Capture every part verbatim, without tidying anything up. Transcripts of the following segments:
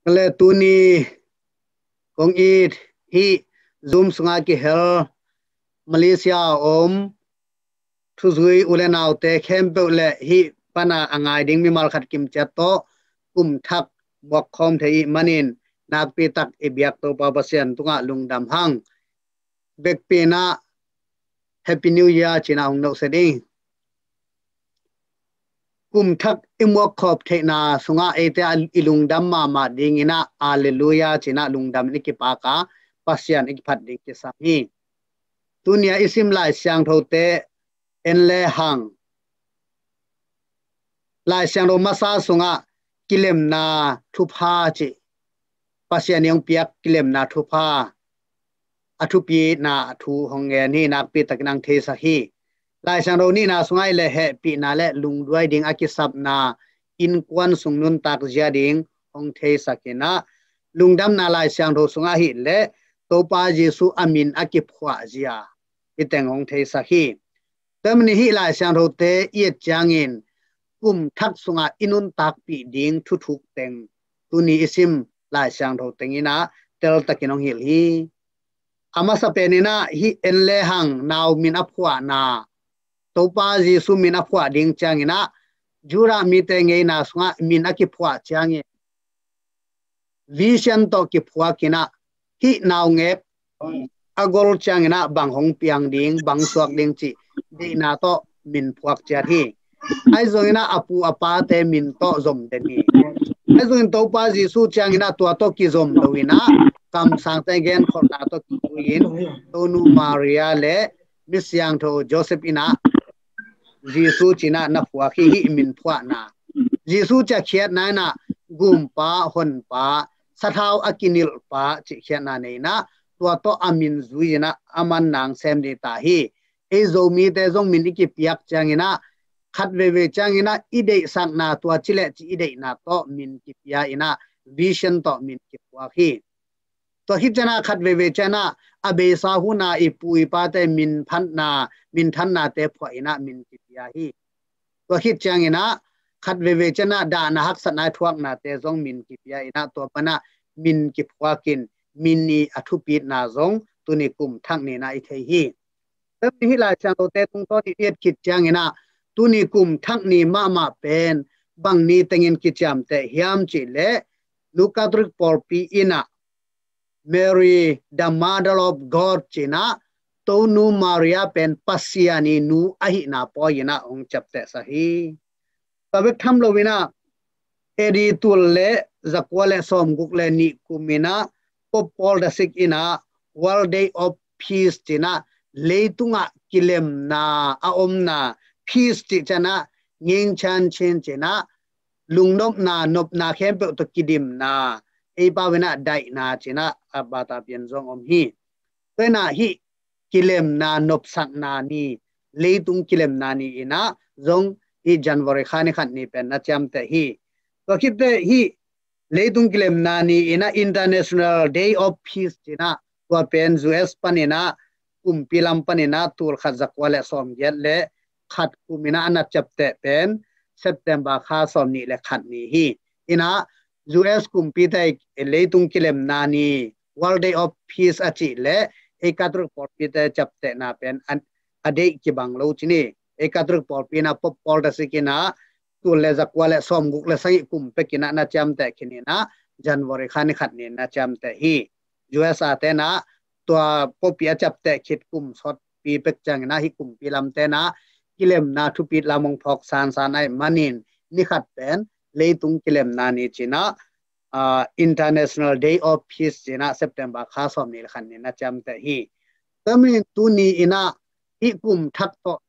Ka le tuni kong it hih Zoom sungah kihel Malaysia a om thuzui u le naute khempeuh le hih pana a ngai ding mimal khat kimciat tawh kum thak muak khawm thei ih manin nakpi tak i biak Topa Pasian tungah lungdam hang. Vekpi inah Happy New Year cinah hong nohse ding. Kum thak i muak khawp theihna sungah eite a i lungdam mahmah dinginah Alleluia cinah lungdam in i kipaka Pasian i kiphat ding kisam hi. Tunia i sim Lai Siangthote en le hang. Lai Siangtho masa sungah kilemna thupha cih Pasian i hong piak kilemna thupha a thupina a thu hong ngen hi. Nakpi takin hong theisak hi. Lai Siangtho nihna sungah i le hehpihna le lungduai ding a kisapna innkuan sung nuntak zia ding hong theisak inah lungdamna Lai Siangtho sungah hi le Topa Jesu a min a kiphuah zia i teng hong theisak hi. Tua manin hih Lai Siangthote i et ciangin kum thak sungah i nuntakpih ding thuthuk teng tuni i sim Lai Siangtho tenginah teltakin hong hilh hi. A masa peninah hih en le hang nau min a phuahna Topa Jesu min a phuah ding cianginah Judah mite ngeina sungah min a kiphuah ciangin vision tawh kiphuakinah hih naungek a gol cianginah bang hong piang ding bang suak ding cih deihna tawh min phuak ciat hi. Ahi zonginah a pu a pate min tawh zom den hi. Ahi zongin Topa Jesu cianginah tua tawh kizom loinah kamsangte genkholhna tawh kizui-in Tonu Maria le Misiangtho Joseph inah Jesu cinah na phuak hi. Hih min phuahna Jesu ciah khiatna inah gumpa, honpa, sathau a kinilhpa cih khiatna nei inah tua tawh a min zui inah a man nang sem ding ta hi. Ei Zomite zong min i kipiak cianginah khat veivei cianginah i deihsakna tua cileh ci i deihna tawh min kipia inah vision tawh min kiphuak hi. Tua khit cianah khat veivei cianah a beisa huna i pu i pate min phatna, min thannate phuah inah min kipia hi. Tua khit cianginah khat veivei cianah dahna haksatna i thuaknate zong min kipia inah tua panah min kiphuakin min i a thupitna zong tuni kum thak ninah i thei hi. Tua manin hih Lai Siangthote tungtawn i et khit cianginah tuni kum thak ni mahmah pen bang ni tengin kiciamteh hiam cihleh Luka Catholic pawlpi inah Mary, the Mother of God cinah Tonu Maria pen Pasian i nu ahihna pawi inah hong ciaptehsak hi. Tua bek tham loinah A D tul le zakua le sawmguk le nih kum inah Pope Paul the Sixth inah World Day of Peace cinah leitungah kilemna a omna, peace cih cianah ngingchan chin cinah lungnopna, nopna khempeuh tawh kidimna, ei pau inah daihna cinah a bata pian zong om hi. Tua inah hih kilemna nopsakna ni, leitung kilemna ni inah zong hih January kha ni khat ni pen na ciamteh hi. Tua khitteh hih leitung kilemna ni inah International Day of Peace cinah tua pen U S paninah kumpi lam paninah tul khat zakua le sawmgiat le khat kum inah a na ciapteh pen September kha sawmnih le khat ni hi. Inah U S kumpite leitung kilemna ni World Day of Peace a cih le ei Catholic pawlpite ciaptehna pen a, a deih kibang lo ci ni. Ei Catholic pawlpi inah Pope Paul the Sixth inah tul le zakua le sawmguk le sagih kum pek inah na ciamteh khin inah January kha ni khat ni na ciamteh hi. U S a tenah tua Pope i a ciapteh khit kum sawtpi pek cianginah hih kumpi lam tenah kilemna thupit lam hong phawk sansan ahih manin ni khat pen leitung kilemna ni cinah ah, International Day of Peace cinah September kha sawmnih le khat ni na ciamteh hi. Tua manin tuni inah hih kum thak tawh,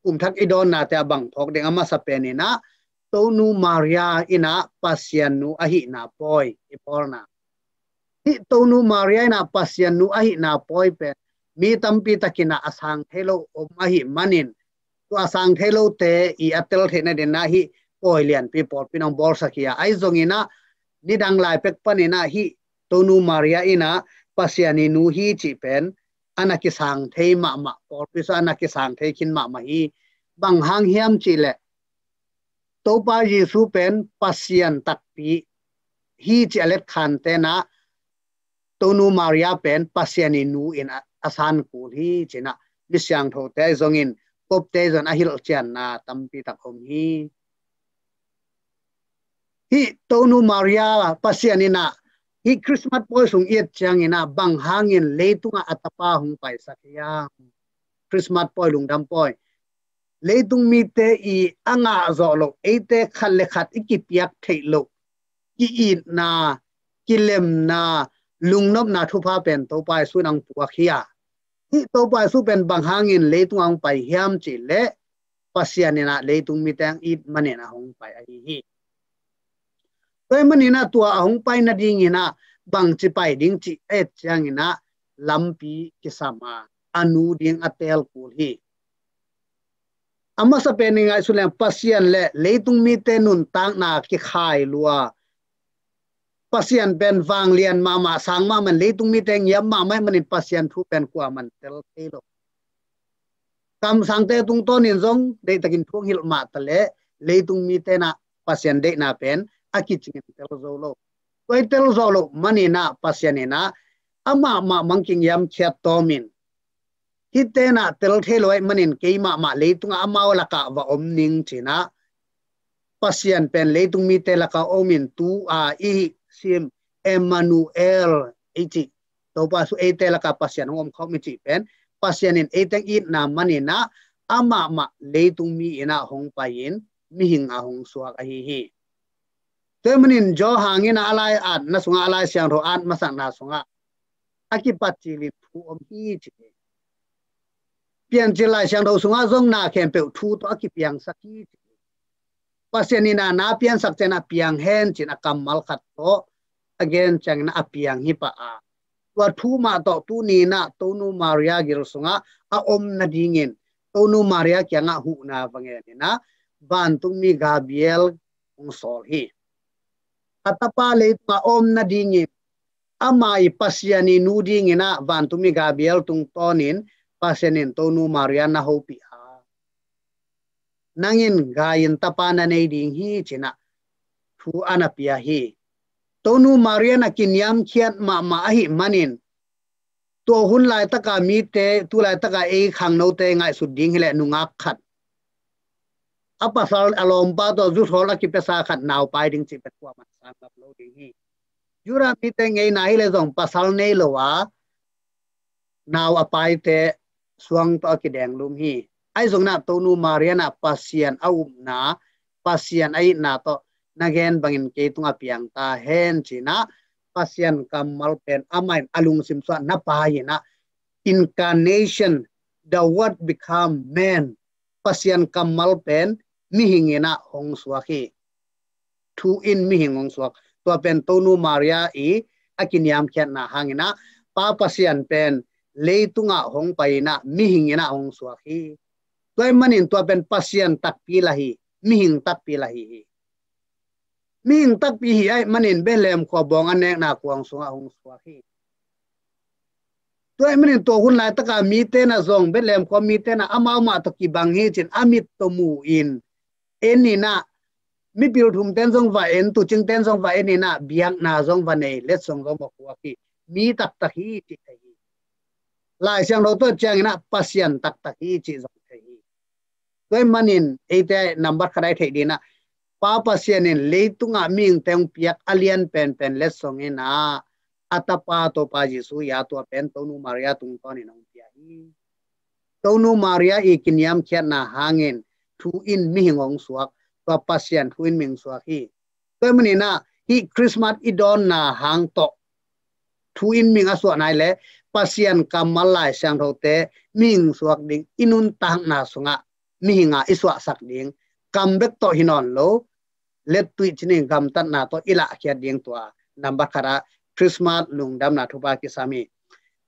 kum thak i dawnnate a bang phawk ding a masa pen inah Tonu Maria inah Pasian nu ahihna pawi i pawlna. Hih Tonu Maria inah Pasian nu ahihna pawi pen mi tampi takinah a sang thei lo om ahih manin tua a sang thei lote i a tel theihna dinah hih pawi lianpi pawlpi in hong bawlsak hi a, ahi zonginah nidang lai pek paninah hih Tonu Maria inah Pasian i nu hi cih pen a na kisang thei mahmah, pawlpi sung a na kisang thei khin mahmah hi. Bang hang hiam cihleh Topa Jesu pen Pasian takpi, hi ci a letkhan tenah Tonu Maria pen Pasian i nu in a, a san kul hi cinah misiangthote zongin Pope te zon a hilh cianna tampi tak om hi. Hih Tonu Maria Pasian inah hih Christmas pawi sung i et cianginah bang hangin leitungah a tapa hong paisak hiam? Christmas pawi, lungdam pawi, leitung mite i a ngah zawh loh, eite khat le khat i kipiak theih loh ki-itna, kilemna, lungnopna thupha pen Topa Jesu in ang puak hi a. Hih Topa Jesu pen bang hangin leitung ang pai hiam cih leh Pasian inah leitung mite ang it maninah hong pai ahi hi. Tua hi maninah tua a hong pai nadinginah bangci pai ding cih et cianginah lampi kisam a, a nu ding a teel kul hi. A masa pen i ngaihsun leng Pasian le leitung mite nuntakna kikhai lua. Pasian pen vanglian mahmah, sang mahmah, leitung mite ngiam mahmah manin Pasian thu pen kuaman tel thei lo. Kamsangte tungtawnin zong deihtakin thu hong hilh mah taleh leitung mite nah Pasian deihna pen a kicingin tel zo lo. Tua i tel zo lo maninah Pasian inah amah mah mangking yamkhiat tawmin hih tenah tel thei lo aih manin keimah mah leitungah amau lakah va om ning cinah Pasian pen leitung mite lakah omin tu a i sim Emmanuel i cih Topa Jesu eite lakah Pasian hong om khawm i cih pen Pasian in eite itna maninah amah mah leitung mi inah hong pai-in mihing a hong suak ahi hi. Tua manin Johan inah a lai atna sungah, a Lai Siangtho at masakna sungah a kipat cilin thu om hi ci hi. Piancil Lai Siangtho sungah zong na khempeuh thu tawh a kipiangsak hi ci hi. Pasian inah na piansak cianah piang hen cin a kammal khat tawh a gen cianginah a piang hi pah a, tua thu mah tawh tuni inah Tonu Maria gil sungah a om nadingin Tonu Maria kiangah huhna va ngen inah vantungmi Gabriel hong sawl hi. A tapa leitungah a om nadingin ama i Pasian i nu dinginah vantungmi Gabriel tungtawnin Pasian in Tonu Maria na hopih a, nangin gai-in tapa na nei ding hi cinah thu a na pia hi. Tonu Maria na kiniamkhiat mahmah ahi manin tua hun laitaka mite, tu laitaka ei khangnote ngaihsut ding hileh nungak khat a pasal a lawmpa tawh zuthawl a kipiasa khat nau pai ding cih pen kuaman sang ngap lo ding hi. Judah mite ngeina hileh zong pasal nei lo a nau a paite suang tawh a kidenglum hi. Ahi zongin ah Tonu Maria in ah Pasian a upna, Pasian a itna tawh na gen bangin kei tungah piang ta hen ci-in ah Pasian kammal pen amah in a lungsim sungah na pai-in ah incarnation, the word become man. Pasian kammal pen mihing in ah hong suak hi. Thu in mihing hong suak. Tua pen Tonu Maria i a kiniamkhiatna hangin ah Pa Pasian pen leitungah hong pai-in ah mihing in ah hong suak hi. Tua ahih manin tua pen Pasian takpi lah hi, mihing takpi lah hi hi. Mihing takpi hi ahih manin Bethlehem khua bawng a nekna kuang sungah hong suak hi. Tua ahih manin tua hun laitaka mite in ah zong, Bethlehem khua mite in ah amau mah tawh kibang hi ci-in a mit tawh mu-in en in ah, mipil thumte in zong va en, tuucingte in zong va en in ah, biakna zong va nei, letsong zong va khuak hi. Mi taktak hi cih thei hi. Lai Siangtho tawh ciangin ah Pasian taktak hi cih zong thei hi. Tua ahih manin eite nambat khat ah i theih dingin ah Pa Pasian in leitungah mihingte hong piak a lian penpen letsong in ah a Tapa Topa Jesu hi a, tua pen Tonu Maria tungtawnin hong pia hi. Tonu Maria i kiniamkhiatna hangin thu in mihing hong suak, tua Pasian thu in mihing suak hi. Tua ahih manin ah hih Christmas i dawnna hang tawh thu in mihing a suah nai leh Pasian kammal Lai Siangthote mihing suak ding i nuntakna sungah mihing a i suahsak ding, kam bek tawh hi nawn lo, lettuih ci-in gamtatna tawh i lahkhiat ding tua nambat khat ah Christmas lungdamna thupha kisam hi.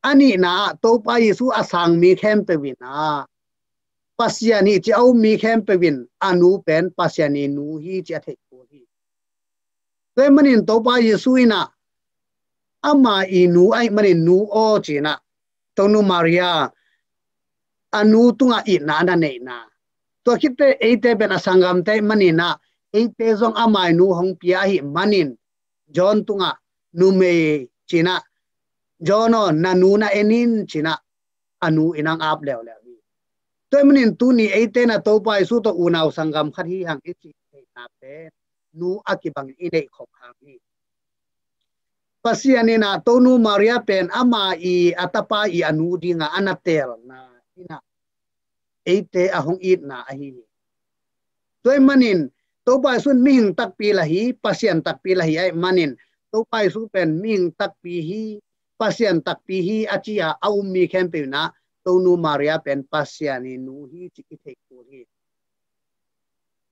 A nihna ah Topa Jesu a sang mi khempeuh in ah Pasian hi ci a um mi khempeuh in a nu pen Pasian i nu hi ci a theih kul hi. Tua ahih manin Topa Jesu in ah ama i nu ahih manin nu aw ci-in ah Tonu Maria a nu tungah itna a na neihna. Tua khit teh eite pen a sanggamte ahih manin ah eite zong ama i nu hong pia ahih manin John tungah, numei cinah, John aw, na nu na en in cinah, a nu in ang ap leuleu hi. Tua ahih manin tuni eite na Topa Jesu tawh unau sanggam khat hi hang i cih theihna pen nu a kibangin i neih khop hang hi. Pasian in ah Tonu Maria pen ama i a tapa i a nu dinga a na teelna in ah eite a hong itna ahi hi. Tua ahih manin Topa Jesu in mihing takpi lah hi, Pasian takpi lah hi ahih manin Topa Jesu pen mihing takpi hi, Pasian takpi hi a ci a a um mi khempeuh in ah Tonu Maria pen Pasian i nu hi cih i theih kul hi.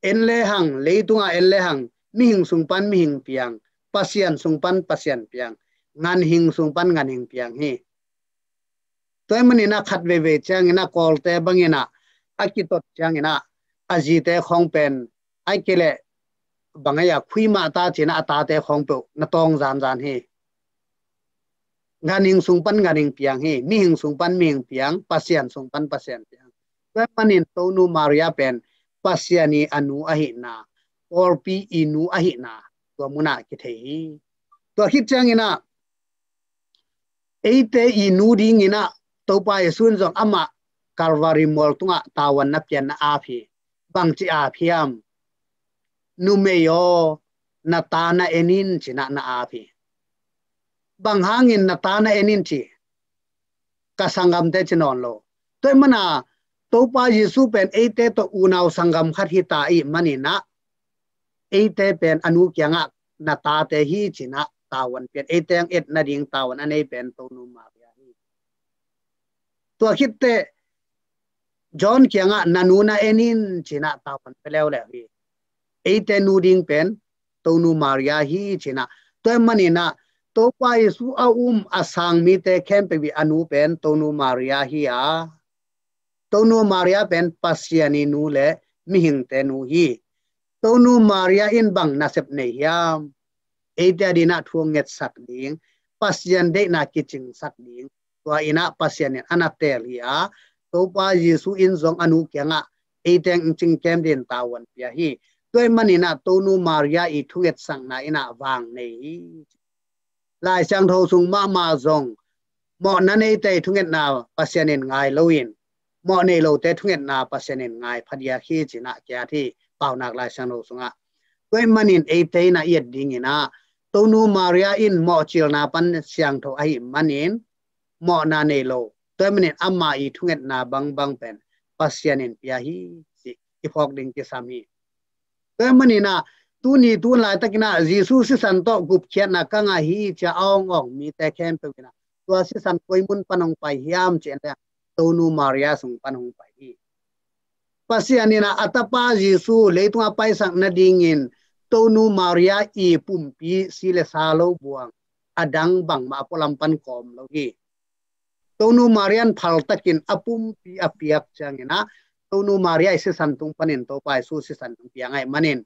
En lehang, leitungah en lehang, mihing sung pan mihing piang, Pasian sung pan Pasian piang, ganhing sung pan ganhing piang hi. Tua ahih manin ah khat veivei ciangin ah Kawlte bangin ah a kitot ciangin ah a zite khawng pen, ahih kei leh bang a, khuimah ta cinah a tate khawng peuh na tawng zanzan hi. Ganhing sung pan ganhing piang hi, mihing sung pan mihing piang, Pasian sung pan Pasian piang. Tua ahih manin Tonu Maria pen Pasian i a nu ahihna, pawlpi i nu ahihna tua munah kithei hi. Tua khit ciangin ah eite i nu dingin ah Topa Jesu in zong amah Kalvari mual tungah tavuan na pian na ap hi. Bangci ap hiam? Numei aw, na ta na en in cinah na ap hi. Bang hangin na ta na en in ci? Ka sanggamte ci nawn lo. Tua ahih mana Topa Jesu pen eite tawh unau sanggam khat hi ta ahih manin ah eite pen a nu kiangah na tate hi cinah tavuan pian, eite ang et nading tavuan a nei pen Tonu Maria hi. Tua khitteh John kiangah na nu na en in cinah tavuan pia leuleu hi. Eite nu ding pen Tonu Maria hi cinah. Tua ahih manin ah Topa Jesu a um a sang mite khempeuh i a nu pen Tonu Maria hi a, Tonu Maria pen Pasian i nu le mihingte nu hi. Tonu Maria in bang nasep nei hiam? Eite a dinah thu ngetsak ding, Pasian deihna kicingsak ding, tua in ah Pasian in a na teel hi a, Topa Jesu in zong a nu kiangah eite ang cingkem din tavuan pia hi. Tua ahih manin ah Tonu Maria i thungetsakna in ah vang nei hi. Lai Siangtho sung mahmah zong mawhna neite i thungetna Pasian in ngai loin mawh nei lote thungetna Pasian in ngai phadiak hi cinah kiat hi, Paunak Lai Siangtho sungah. Tua ahih manin eite in ah i et dingin ah Tonu Maria in mawhcilna pan siangtho ahih manin mawhna nei lo. Tua ahih manin ama i thungetna bangbang pen Pasian in pia hi cih i phawk ding kisam hi. Tua ahih manin ah tuni tun laitakin ah Jesu sisan tawh gupkhiatna ka ngah hi ci a awng awng mite khempeuh in ah tua sisan koi mun pan hong pai hiam ci en leh Tonu Maria sung pan hong pai hi. Pasian in ah a tapa Jesu leitungah paisak nadingin Tonu Maria i pumpi si le sa lo buang a dang bangmah a pualam pan kawm lo hi. Tonu Maria in phaltakin a pumpi a piak ciangin ah Tonu Maria i sisan tung panin Topa Jesu sisan tung piang ahih manin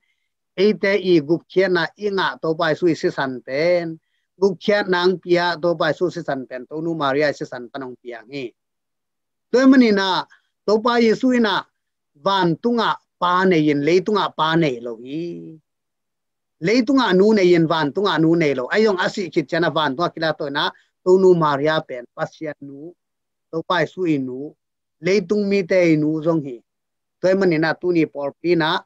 eite i gupkhiatna i ngah Topa Jesu i sisan pen, gupkhiatna ang pia Topa Jesu sisan pen Tonu Maria i sisan pan hong piang hi. Tua ahih manin ah Topa Jesu in ah vantungah pa nei in leitungah pa nei lo hi. Leitungah nu nei in vantungah nu nei lo. Ahi zong a sih khit ciangin ah vantungah kilak to in ah Tonu Maria pen Pasian nu, Topa Jesu i nu, leitung mite i nu zong hi. Tua ahih manin ah tuni pawlpi in ah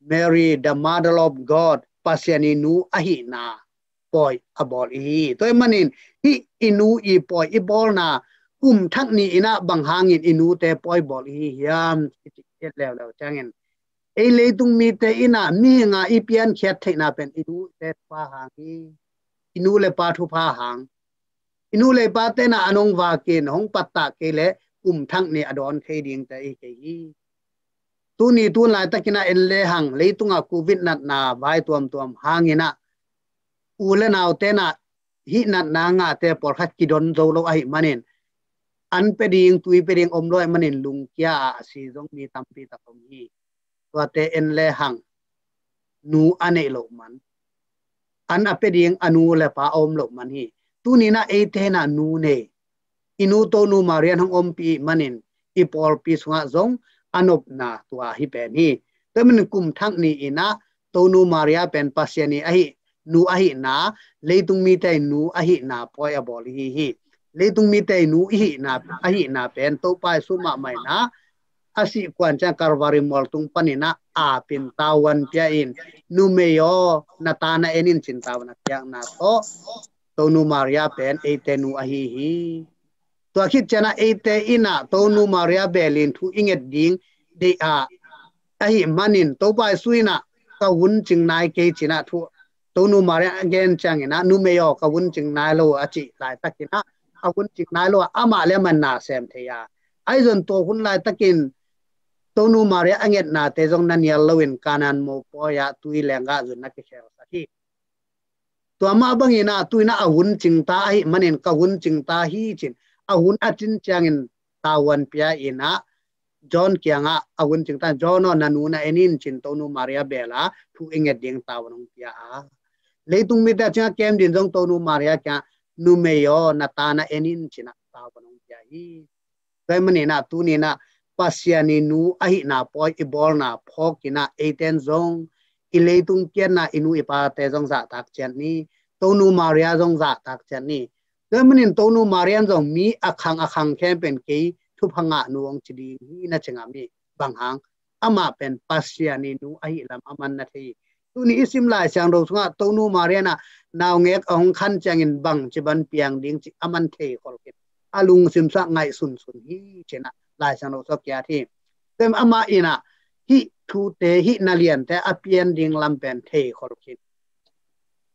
Mary, the Mother of God, Pasian i nu ahihna pawi a bawl i hi. Tua ahih manin hih i nu i pawi i bawlna kum thak ni in ah bang hangin i nute pawi bawl i hi hiam? I cih khiat leuleu ciangin ei leitung mite in ah mihing a i piankhiat theihna pen i nute thupha hang hi. I nu le pa thupha hang. I nu le pate in ah an hong vakin hong pattah kei leh kum thak ni a dawn thei dingte i hi kei hi. Tuni tun laitakin ah en lehang leitungah Covid natna vai tuamtuam hangin ah u le naute in ah hih natna ngahte pawlkhat kidon zo lo ahih manin an pia ding, tui pia ding om lo ahih manin lungkia a si zong mi tampi tak om hi. Tuate en lehang nu a neih loh man, an a pia ding a nu le pa a om loh man hi. Tuni in ah eite in ah nu nei. I nu Tonu Maria in hong ompih manin i pawlpi sungah zong a nopna tua hi pen hi. Tua ahih manin kum thak ni in ah Tonu Maria pen Pasian i ahih nu ahihna, leitung mite i nu ahihna pawi a bawl i hi hi. Leitung mite i nu i hihna, ahihna pen Topa Jesu mahmah in ah a sih kuan ciang Kalvari mualtung panin ah apin tavuan pia in, numei aw, na ta na en in, ci-in tavuan a piakna tawh Tonu Maria pen eite nu ahi hi. Tua khit ciangin ah eite in ah Tonu Maria belin thu i nget ding deih a, ahih manin Topa Jesu in ah ka vun cing nai kei, ci-in ah thu Tonu Maria a gen ciangin ah, numei aw, ka vun cing nai lo, a cih laitakin ah, a vun cing nai lo a, amah le amah in na sem thei a. Ahi zongin tua hun laitakin Tonu Maria a ngetnate zong na nial loin Kanaan mopawi ah tui lenggah zun na kikhelsak hi. Tua mah bangin ah tu-in ah a vun cing ta ahih manin ka vun cing ta hi, ci-in a vun a cin ciangin tavuan pia in ah John kiangah a vun cing ta, John aw, na nu na en in, ci-in Tonu Maria bel a thu i nget ding tavuan hong pia a. Leitung mite a cingah kem dingin zong Tonu Maria kiangah, numei aw, na ta na en in, ci-in ah tavuan hong pia hi. Tua ahih manin ah tuni-in ah Pasian i nu ahihna pawi i bawlna phawkin ah eite in zong i leitung pianna i nu i pate zong zahtak ciat ni. Tonu Maria zong zahtak ciat ni. Tua ahih manin Tonu Maria in zong mi a khang a khang khempeuh in kei thupha ngahnu hong ci ding hi, na ci ngam hi. Bang hang? Amah pen Pasian i nu ahih lam a man na thei hi. Tuni i sim Lai Siangtho sungah Tonu Maria in ah naungek a hong khan ciangin bangci ban piang ding cih a man thei khol khin, a lungsim sungah ngaihsunsun hi, ci-in ah Lai Siangtho sungah kiat hi. Tua ahih manin amah in ah hih thute, hih na liante a pian ding lam pen thei khol khin.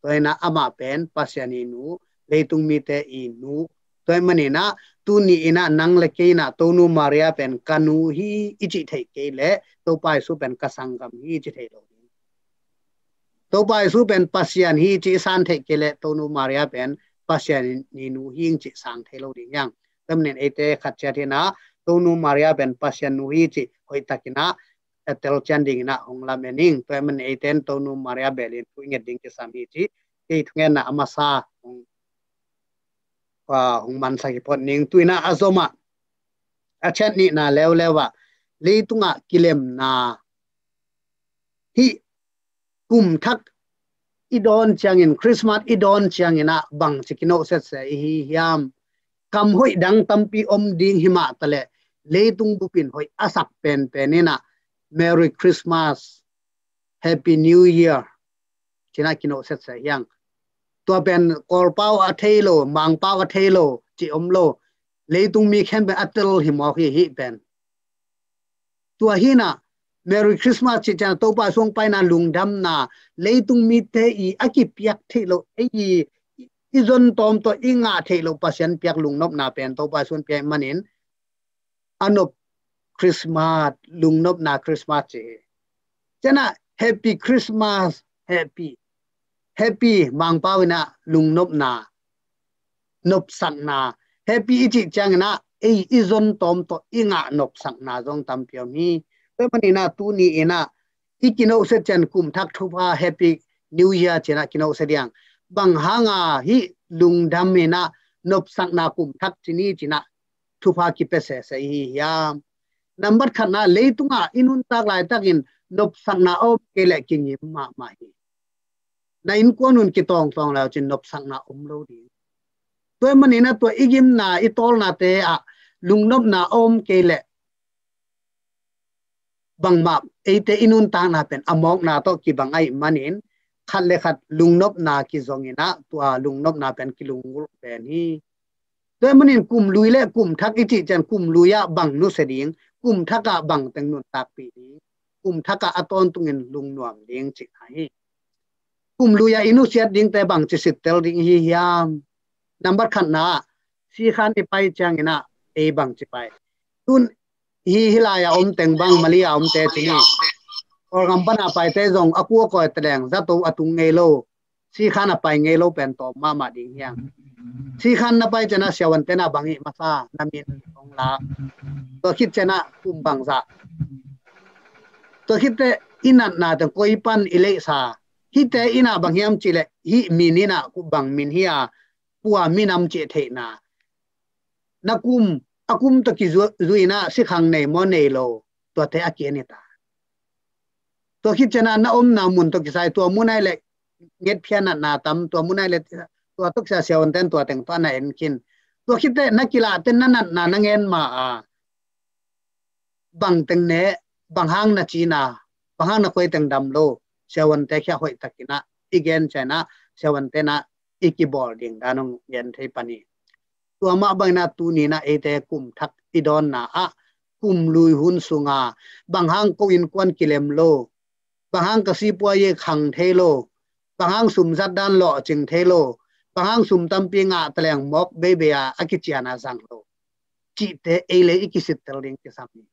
Tua ahih manin ah amah pen Pasian i nu, leitung mite i nu. Tua ahih manin ah tuni-in ah nang le kei in ah Tonu Maria pen ka nu hi i cih theih kei leh Topa Jesu pen ka sanggam hi i ci thei lo ding. Topa Jesu pen Pasian hi cih i san theih kei leh Tonu Maria pen Pasian i nu hi ing cih sang thei lo ding hi hang. Tua ahih manin eite khat ciat in ah Tonu Maria pen Pasian nu hi cih hoihtakin ah a tel cian dingin ah hong lamen ing. Tua ahih manin eite in Tonu Maria belin thu i nget ding kisam hi cih kei thungetna a masa hong, ah, hong mansak hi phot ning. Tu-in ah a zom ah a ciat nihna leuleu ah leitungah kilemna, hih kum thak i dawn ciangin, Christmas i dawn ciangin ah bangci kinawhsiat se i hi hiam? Kam hoih dang tampi om ding hi mah taleh leitung bup in hoih a sak penpen in ah Merry Christmas, Happy New Year, ci-in ah kinawhsiat se hi hang. Tua pen Kawlpau a thei lo, Mangpau a thei lo cih om lo. Leitung mi khempeuh a tel hi mawk hi, hih pen. Tua hi-in ah Merry Christmas cih ciang Topa Jesu hong paina lungdamna, leitung mite i a kipiak theih loh, ei i, i zon tawm tawh i ngah theih loh Pasian piak lungnopna pen Topa Jesu hong piak manin a nop Christmas, lungnopna Christmas ci hi. Ciangin ah Happy Christmas, Happy, Happy Mangpau in ah lungnopna, nopsakna. Happy i cih ciangin ah ei i zon tawm tawh i ngah nopsakna zong tampi om hi. Tua ahih manin ah tuni-in ah i kinawhsiat ciang kum thak thupha, Happy New Year ci-in ah kinawhsiat ding. Bang hangin hih lungdam in ah nopsakna kum thak ci ni ci-in ah thupha kipia sese i hi hiam? Nambat khatna, leitungah i nuntak laitakin nopsakna a om kei leh kingim mahmah hi. Na innkuan un kitawngtawng le uh cin nopsakna om lo ding. Tua ahih manin ah tua i gimna, i tawlnate ah lungnopna a om kei leh bangmah eite i nuntakna pen a mawkna tawh kibang ahih manin khat le khat lungnopna kizongin ah tua lungnopna pen kilunggulh pen hi. Tua ahih manin kum lui le kum thak i cih ciang kum lui ah bang nusia ding, kum thak ah bang teng nuntakpih ding, kum thak ah a tawntungin lungnuam ding cihna hi. Kum lui ah i nusiat dingte bangci sittel ding i hi hiam? Nambat khatna, sikhan i pai ciangin ah ei bangci pai? Tun hi, hih lai-a om teng bang, Mali-a omte ci ni. Kawlgam pan a paite zong a kua kawi taleng zato a tung ngei lo. Sikhan a pai ngei lo pen tawm mahmah ding hi hang. Sikhan na pai ciangin ah siavuante na bang hih masa, na min hong lak. Tua khit ciangin ah kum bangzah. Tua khit teh i natna teng koi pan i leihsa. Hihte in ah bang hiam cih leh hih min in ah bang min hi a, kua minam cih theihna. Na kum, a kum tawh kizui-in ah sikhang nei maw nei lo, tuate a ki-en hi ta. Tua khit ciangin ah na omna mun tawh kisai, tua mun ahih leh ngetphiat natna tam, tua mun ai le tua tuk sia siavuanten tua teng tua na en khin. Tua khite na kilah ten na natna na ngen ma a, bang teng ne, bang hang na cina, bang hang na koi teng dam lo, siavuante khia hoih takinah i gen cianah siavuante nah i kibawl ding dan hong gen thei pani. Tua mah banginah tuninah eite kum thak i dawnna ah kum lui hun sunga bang hang ko innkuan kilem lo, bang hang ka sipuai e khang thei lo, bang hang sum zat dan lawhcing thei lo, bang hang sum tampi ngah taleng mawk beibei a a kiciana zang lo, cihte ei le i kisittel ding kisam hi.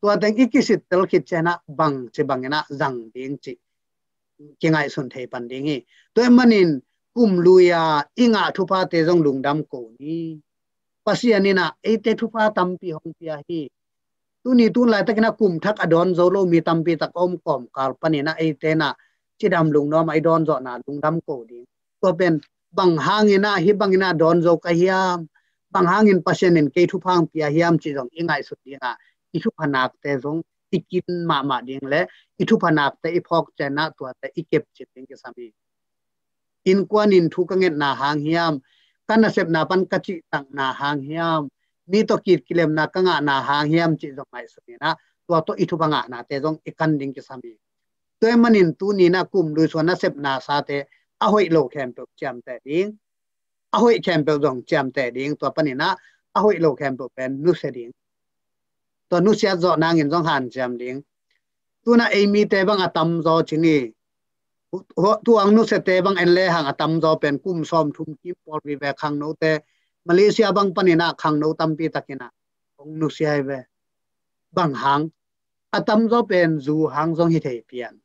Tua teng i kisittel khit cianah bang ci banginah zang ding cih kingaihsun thei pan ding hi. Tua ahih manin kum lui a i ngah thuphate zong lungdam ko ni. Pasian inah eite thupha tampi hong pia hi. Tuni tun laitakinah kum thak a dawn zo lo mi tampi tak a om kawmkal paninah eite nah cidam lungnuam a i dawn zawhna lungdam ko ding. Tua pen bang hanginah hih banginah dawn zo ka hiam, bang hangin Pasian in kei thupha hong pia hiam cih zong i ngaihsut dingah i thupha nakte zong i kin mahmah ding le i thupha nakte i phawk cianah tuate i kepcip ding kisam hi. Innkuan in thu ka ngetna hang hiam, ka nasepna pan ka cihtakna hang hiam, mi tawh kit kilemna ka ngahna hang hiam cih zong ngaihsun inah tua tawh i thupha ngahnate zong i kan ding kisam hi. Tua ahih manin tuninah kum lui sung a nasepna sate a hoih lo khempeuh ciamteh ding, a hoih khempeuh zong ciamteh ding, tua paninah a hoih lo khempeuh pen nusia ding. Tua nusiat zawh nangin zong hanciam ding. Tunah ei mite bang a tamzaw ci ni. Tua hong nusiate bang en lehang a tamzaw pen kum sawmthum kim pawl vive khangnote, Malaysia bang paninah khangno tampi takinah hong nusia hi ve. Bang hang, a tamzaw pen zu hang zong hi thei pian.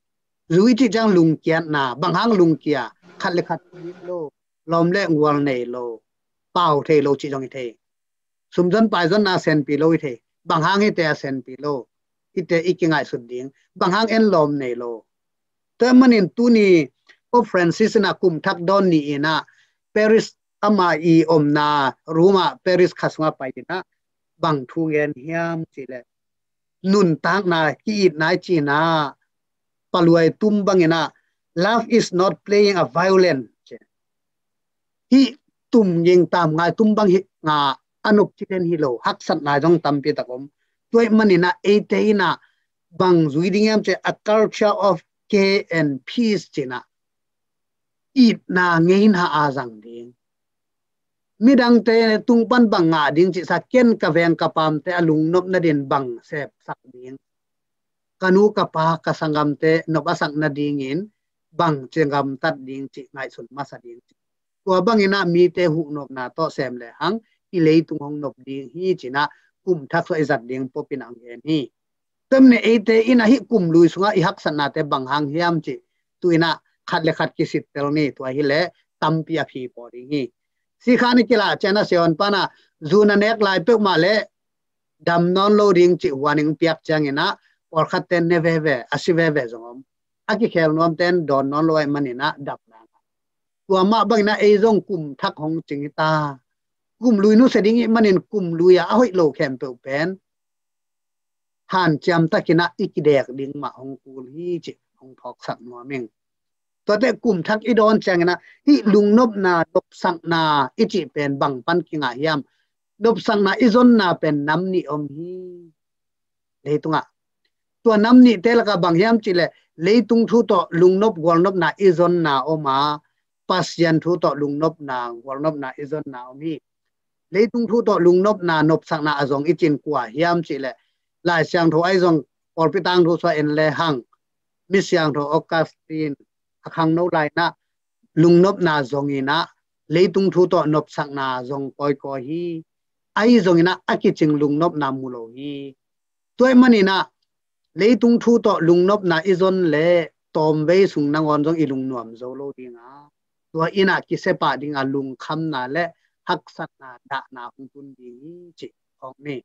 Zu i cih ciang lungkiatna, bang hang lungkia, khat le khat lo, lawm le gual nei lo, pau thei lo cih zong hi thei. Sumzon paizonna senpi lo hi thei. Bang hang hite a senpi lo, hite i kingaihsut ding. Bang hang en lawm nei lo. Tua ahih manin tuni Pope Francis inah kum thak dawn ni inah Paris ama i omna Roma Paris kha sungah pai inah bang thu gen hiam cihleh, nuntakna ki-itna i cina paluai tum banginah, "Love is not playing a violin," ci. Hih tum ging tam ngai tum bang hi nga a nop ci den hi lo, haksatna zong tampi tak om. Tua ahih maninah eite inah bang zui ding hiam ci, a culture of care and peace cinah itna ngeina a zang ding. Midangte tung pan bang ngah ding cihsa, ken ka veng ka pamte a lungnop nadin bang sepsak ding, ka nu ka pa ka sanggamte nop a sak nadingin bang ci gamtat ding cih ngaihsun masa ding cih. Tua banginah mite huhnopna tawh sem lehang i leitung hong nop ding hi cinah kum thak sua i zat ding Pope inah hong gen hi. Tua ahih manin eite inah hih kum lui sungah i haksatnate bang hang hiam cih tu inah khat le khat kisittel ni. Tua hileh tampi a phi paw ding hi. Sikha ni kilah cianah siavuan panah zu na nek lai peuhmah le dam nawn lo ding cih huaning piak cianginah pawlkhatte ne veve, a si veve zong om. A kikhel nuamten dawn nawn lo ahih maninah dam nang. Tua mah banginah ei zong kum thak hong cing hi ta. Kum lui nusia ding ih manin kum lui a a hoih lo khempeuh pen hanciam takinah i kidek ding mah hong kul hi cih hong phawksak nuam ing. Tuate kum thak i dawn cianginah hih lungnopna, nopsakna i cih pen bang pan kingah hiam? Nopsakna i zonna pen nam nih om hi leitungah. Tua nam nihte lakah bang hiam cihleh, leitung thu tawh lungnop gualnopna i zonna om a, Pasian thu tawh lungnopna gualnopna i zonna om hi. Leitung thu tawh lungnopna, nopsakna a zong i cin kua hiam cihleh, Lai Siangtho a i zong pawlpi tangthu sua en lehang, mi siangtho Augustine a khangno lainah lungnopna zonginah leitung thu tawh nopsakna zong kawikawi hi. A i zonginah a kicing lungnopna mu lo hi. Tua ahih maninah leitung thu tawh lungnopna i zon le tawmvei sung nangawn zong i lungnuam zo lo dinga, tua inah kisia pah dinga lungkhamna le haksatna dahna hong tun ding hi cih hong ni.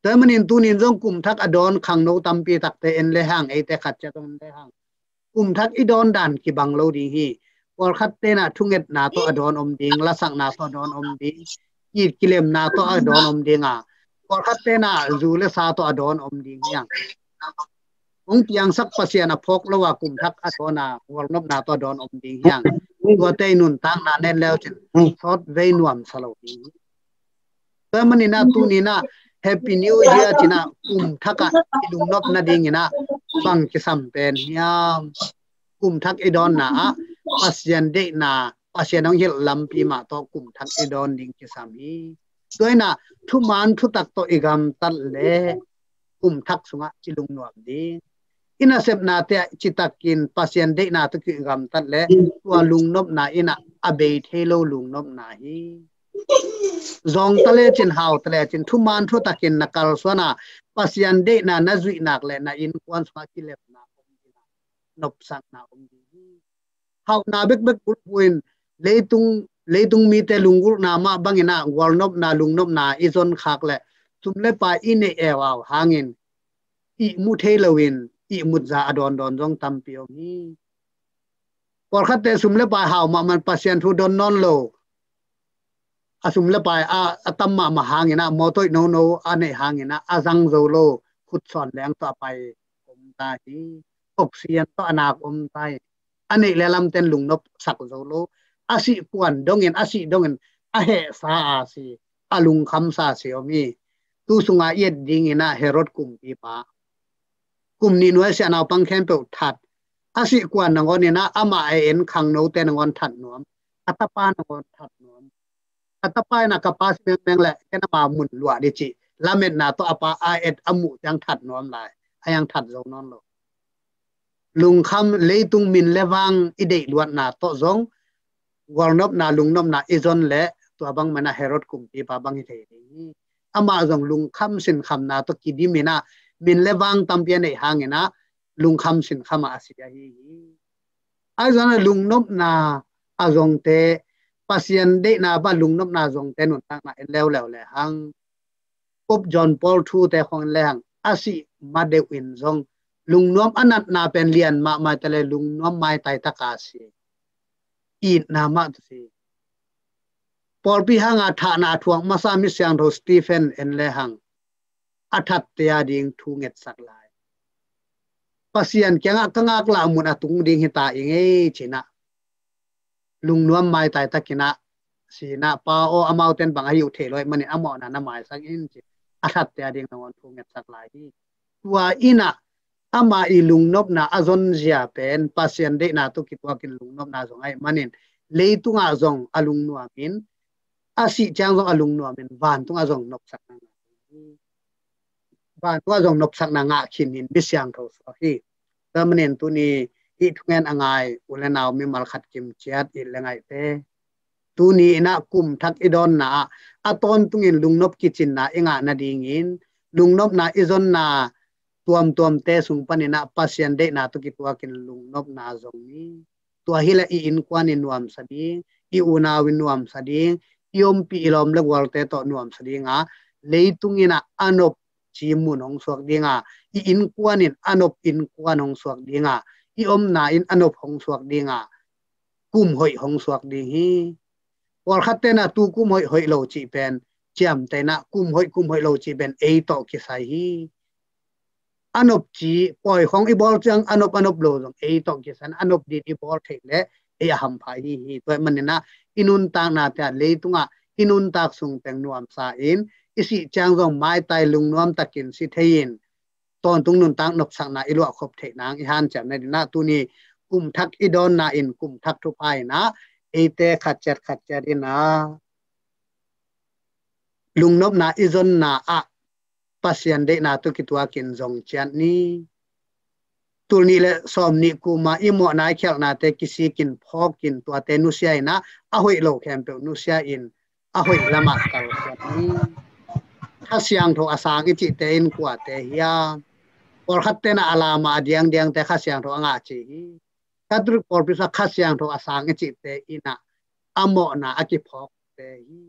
Tua ahih manin tunin zong kum thak a dawn khangno tampi takte en lehang, eite khat ciat zong en lehang, kum thak i dawn dan kibang lo ding hi. Pawlkhat tenah thungetna tawh a dawn om ding, lasakna tawh a dawn om ding, kit kilemna tawh a dawn om dinga, pawlkhat tenah zu le sa tawh a dawn om ding hiang. Hong piangsak Pasian a phawk lo a kum thak a dawn a gualnopna tawh a dawn om ding hi hang. Tuate i nuntakna en le uh cin sawtvei nuamsa lo ding hi. Tua manin ah tuni in ah Happy New Year ci-in ah kum thak ah i lungnop nadingin ah bang kisam pen hiam? Kum thak i dawnna ah Pasian deihna, Pasian hong hilh lampi mah tawh kum thak i dawn ding kisam hi. Tua in ah thuman thutak tawh i gamtat leh kum thak sungah i lungnuam ding. I nasepnate ah citakin Pasian deihna tawh kigamtat leh tua lungnopna in ah a bei thei lo lungnopna hi. Zawngta lecin, hauta lecin, thuman thutakin na kalsuan a, Pasian deihna na zuih nak leh na innkuan sungah kilemna om ding, nopsakna om ding hi. Hauhna bekbek bulphuh in leitung, leitung mite lunggulhna mah bangin ah gualnopna, lungnopna i zon khak leh sum le pai i neih eau au hangin ihmu thei loin ihmut za a dawndawn zong tampi om hi. Pawlkhatte sum le pai hau mahmah, Pasian thu don nawn lo, a sum le pai a, a tam mahmah hangin ah, mawtaw nono a neih hangin ah a zang zo lo, khutsawn leng tawh a pai om ta hi. Oxygen tawh a nak om ta hi. A neih le lamten lungnop sak zo lo. A sih kuan dongin, a sih dongin a hehsa a si, a lungkhamsa si om hi. Tu sunga i et dingin ah Herod kumpipa, kum nih nuai sia naupang khempeuh that. A sih kuan nangawn in ah amah a en khangnote nangawn that nuam, a tapa nangawn that nuam. A tapa in ah ka pa si mengmeng leh ken ama mun luah ding ci lametna tawh a pa a et a muh ciang that nuam lai, a hiang that zo nawn lo. Lungkham, leitung min le vang i deih luatna tawh zong gualnopna, lungnopna i zon leh tua bang mah in ah Herod kumpipa bang hi thei ding hi. Amah zong lungkham sinkhamna tawh kidim in ah min le vang tampi a neih hangin ah lungkham sinkham ah a si ahi hi. Ahi zongin ah lungnopna a zongte, Pasian deihna bang lungnopna zongte nuntakna en leuleu lehang, Pope John Paul thute khong en lehang, a sih ma deuh in zong lungnuam a natna pen lian mahmah ta leh lungnuam maitai taka si, itna mah tawh si. Pawlpi hanga thahna a thuak masa mi siangtho Stephen en lehang, a thatte a ding thu ngetsak lai. Pasian kiangah ka ngaklah mun a tung ding hi ta ing ei ci-in ah lungnuam maitai takin ah si-in ah, Pa aw, amauten bang a hi uh thei lo ahih manin a mawhna na maisak in ci, a thatte a ding nangawn thu ngetsak lai hi. Tua in ah ama i lungnopna a zonzia pen Pasian deihna tawh kituakin lungnopna zong ahih manin leitungah zong a lungnuamin, a sih ciang zong a lungnuamin vantungah zong nopsakna ngah hi. Vantungah zong nopsakna ngah khin in mi siangtho suak hi. Tua manin tuni hih thungen a ngai u le nau mimal khat kim ciat it le ngaihte, tuni in ah kum thak i dawnna ah a tawntungin lungnop kicinna i ngah nadingin lungnopna i zonna tuamtuamte sung panin ah Pasian deihna tawh kituakin lungnopna zong ni. Tua hileh i innkuan in nuamsa ding, i unau in nuamsa ding, i ompih i lawm le gualte tawh nuamsa ding a, leitung in ah a nop ci mun hong suak ding a, i innkuan in a nop innkuan hong suak ding a, i omna in a nop hong suak ding a, kum hoih hong suak ding hi. Pawlkhatte in ah tu kum hoih hoih lo cih pen ciamteh in ah kum hoih kum hoih lo cih pen ei tawh kisai hi. A nop ci, pawi khong i bawl ciang a nop a nop lo zong ei tawh kisai in a nop ding i bawl theih leh ei a hampha hi hi. Tua ahih manin ah i nuntaknate ah leitungah i nuntak sung teng nuamsa in, i sih ciang zong maitai lungnuam takin si thei in, tawntung nuntak nopsakna i luahkhop theih nang i hanciam nadingin ah tuni kum thak i dawnna in kum thak thupha in ah eite khat ciat khat ciat in ah lungnopna i zonna ah Pasian deihna tawh kituakin zong ciat ni. Tul nih le sawm nih kuma i mawhna i khialhnate kisikin phawkin tuate nusia in ah a hoih lo khempeuh nusia in a hoih lamah kalsuan ni. Kha Siangtho a sang i cihte in kuate hiam? Pawlkhatte in ah a lamah a diangdiangte Kha Siangtho a ngah ci hi. Catholic pawlpi sungah Kha Siangtho a sang i cihte in ah a mawhna a kiphawkte hi.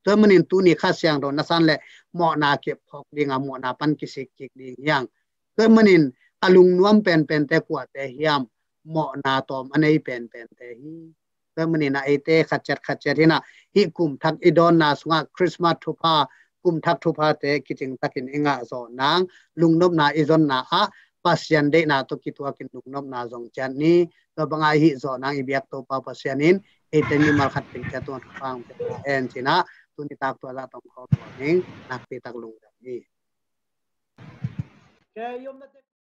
Tua ahih manin tuni Kha Siangtho na san leh mawhna kiphawk ding a, mawhna pan kisik kik ding hi hang. Tua ahih manin a lungnuam penpente kuate hiam? Mawhna tawm a nei penpente hi. Tua ahih manin ah eite khat ciat khat ciat in ah hih kum thak i dawnna sungah Christmas thupha, kum thak thuphate kicing takin i ngah zawh nang, lungnopna i zonna ah Pasian deihna tawh kituak in lungnopna zong ciat ni. Tua bang a i hih zawh nang i biak Topa Pasian in eite mimal khat teng ciat tua hong pang pia ta hen ci-in ah tuni tak tua zah tawh hong khawm ning. Nakpi tak lungdam hi.